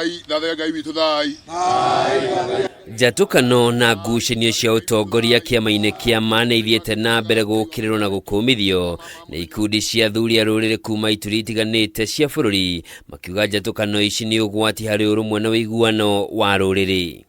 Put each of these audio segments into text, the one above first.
Thai, thathaiya Ngai witũ thai. Njatũkano na ngucanio cia ũtongoria kĩama-inĩ kĩa ma nĩ ithiĩte na mbere gũkĩrĩrwo na gũkũmithio nĩ ikundi cia athuri a rũrĩrĩ kuma ituri itiganĩte cia bũrũri, makiuga njatũkano ici nĩ ũgwati harĩ ũrũmwe na ũiguano wa rũrĩrĩ.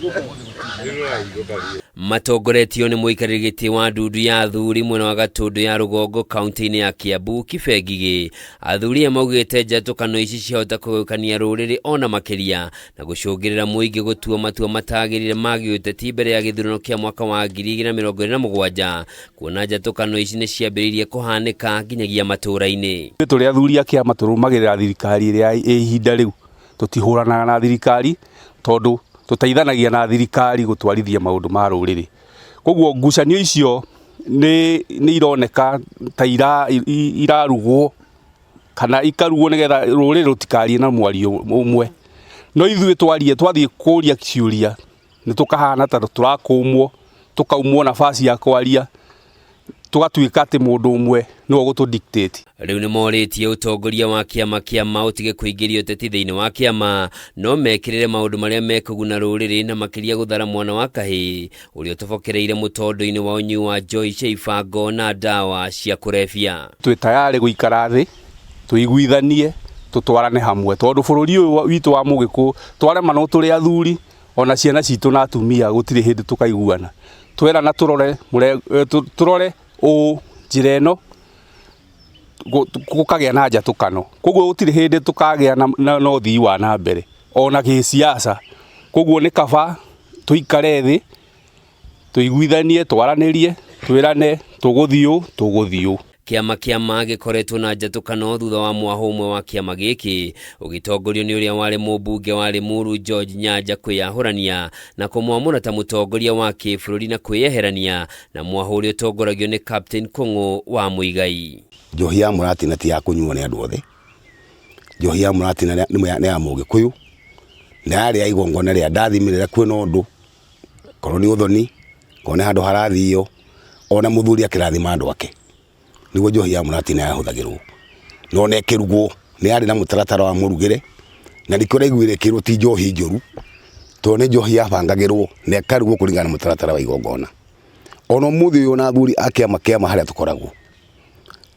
Matongoretio nĩ mũikarĩri gĩtĩ wa ndundu ya athuri mwena wa Gatũndũ ya rũgongo kaunti-inĩ ya Kiambu Kibe Ngigĩ, athuri aya maugĩte njatũkano ici ciahota kũgayũkania rũrĩrĩ ona makĩria na gũcũngĩrĩra mũingĩ gũtua matua matagĩrĩire ma gĩũteti mbere ya gĩthurano kĩa mwaka wa 2027, kuona njatũkano ici nĩ ciambĩrĩirie kũhanĩka nginyagia matũũra-inĩ. Ithuĩ tũrĩ athuri a kĩama tũrũmagĩrĩra thirikari ĩrĩa ĩ ihinda rĩu, tũtihũranaga na thirikari tondũ tũteithanagia na thirikari gũtwarithia maũndũ ma rũrĩrĩ. Koguo ngucanio icio nĩ ironeka ta irarugwo kana ikarugwo nĩgetha rũrĩrĩ rũtikarie na mwario ũmwe. No ithuĩ twaria twathiĩ kũria ciũria nĩ tũkahana ta tũrakũmwo, tũkaumwo nafasi ya kwaria, tũgatuĩka atĩ mũndũ ũmwe nĩwe ũgũtũ dictate. Rĩu nĩ morĩtie ũtongoria wa kĩama kĩa ma ũtige kũingĩria ũteti thĩinĩ wa kĩama, no mekĩrĩre maũndũ marĩa mekũguna rũrĩrĩ na makĩria gũthara mwana wa kahĩĩ ũrĩa ũtobokereire mũtondo-inĩ wa ũnyui wa njohi cia ibango na ndawa cia kũrebia. Twĩ tayarĩ gũikara thĩ tũiguithanie tũtwarane hamwe tondũ bũrũri ũyũ witũ wa Mũgĩkũyũ twaremanwo tũrĩ athuri ona ciana citũ na atumia gũtirĩ hĩndĩ tũkaiguana. Twerana tũrore tũrore ũũ njĩra ĩno gũkagĩa na njatũkano. Koguo gũtirĩ hĩndĩ tũkagĩa na ũthii wa na mbere ona gĩsiasa. Koguo nĩ kaba tũikare thĩ tũiguithanie, twaranĩrie, twĩrane tũgũthiĩ ũũ, tũgũthiĩ ũũ. Kĩama kĩa ma gĩkoretwo na njatũkano thutha wa mwahũ ũmwe wa kĩama gĩkĩ ũgĩtongorio nĩ ũrĩa warĩ mũmbunge wa Limuru George Nyanja kwĩyahũrania na kũmwamũra ta mũtongoria wa kĩbũrũri na kwĩyeherania na mwahũ ũrĩa ũtongoragio nĩ Captain Kũng'ũ wa Muigai. Njohi ya mũratina ti ya kũnyuo nĩ andũ othe. Njohi ya mũratina nĩ ya Mũgĩkũyũ, na yarĩ ya igongona rĩa ndathimi rĩrĩa kwĩna ũndũ, korwo nĩ ũthoni, korwo nĩ handũ harathio, ona mũthuri akĩrathima andũ ake, nĩguo njohi ya mũratina yahũthagĩrwo. Na ona ĩkĩrugwo nĩ yarĩ na mũtaratara wa mũrugĩre, na nĩkĩo ũraiguire ĩkĩrwo ti njohi njũru, tondũ nĩ njohi yabangagĩrwo na ĩkarugwo kũringana na mũtaratara wa igongona. Ona ũmũthĩ ũyũ ona athuri a kĩama kĩama harĩa tũkoragwo,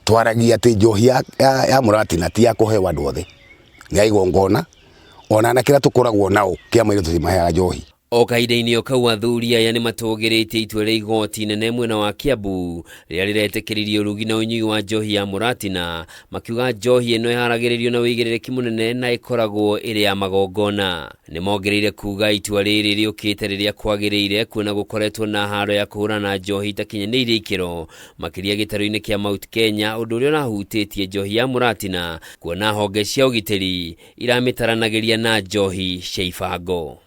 twaragia atĩ njohi ya mũratina ti ya kũheo andũ othe, nĩ ya igongona, ona anake arĩa tũkoragwo nao kĩama-inĩ tũtimaheaga njohi. O kahinda-inĩ o kau athuri aya nĩ matũgĩrĩtie itua rĩa igoti inene mwena wa Kiambu rĩrĩa rĩretĩkĩririe ũrugi na ũnyui wa njohi ya mũratina, makiuga njohi ĩno ĩharagĩrĩrio na ũigĩrĩrĩki mũnene na ĩkoragwo ĩrĩ ya magongona. Nĩ mongereire kuga itua rĩrĩ rĩũkĩte rĩrĩa kwagĩrĩire kuona gũkoretwo na haro ya kũhũrana na njohi itakinyanĩirie ikĩro makĩria gĩtarũ-inĩ kĩa Mount Kenya, ũndũ ũrĩa ũrahutĩtie njohi ya mũratina kuona honge cia ũgitĩri iramĩtaranagĩria na njohi cia ibango.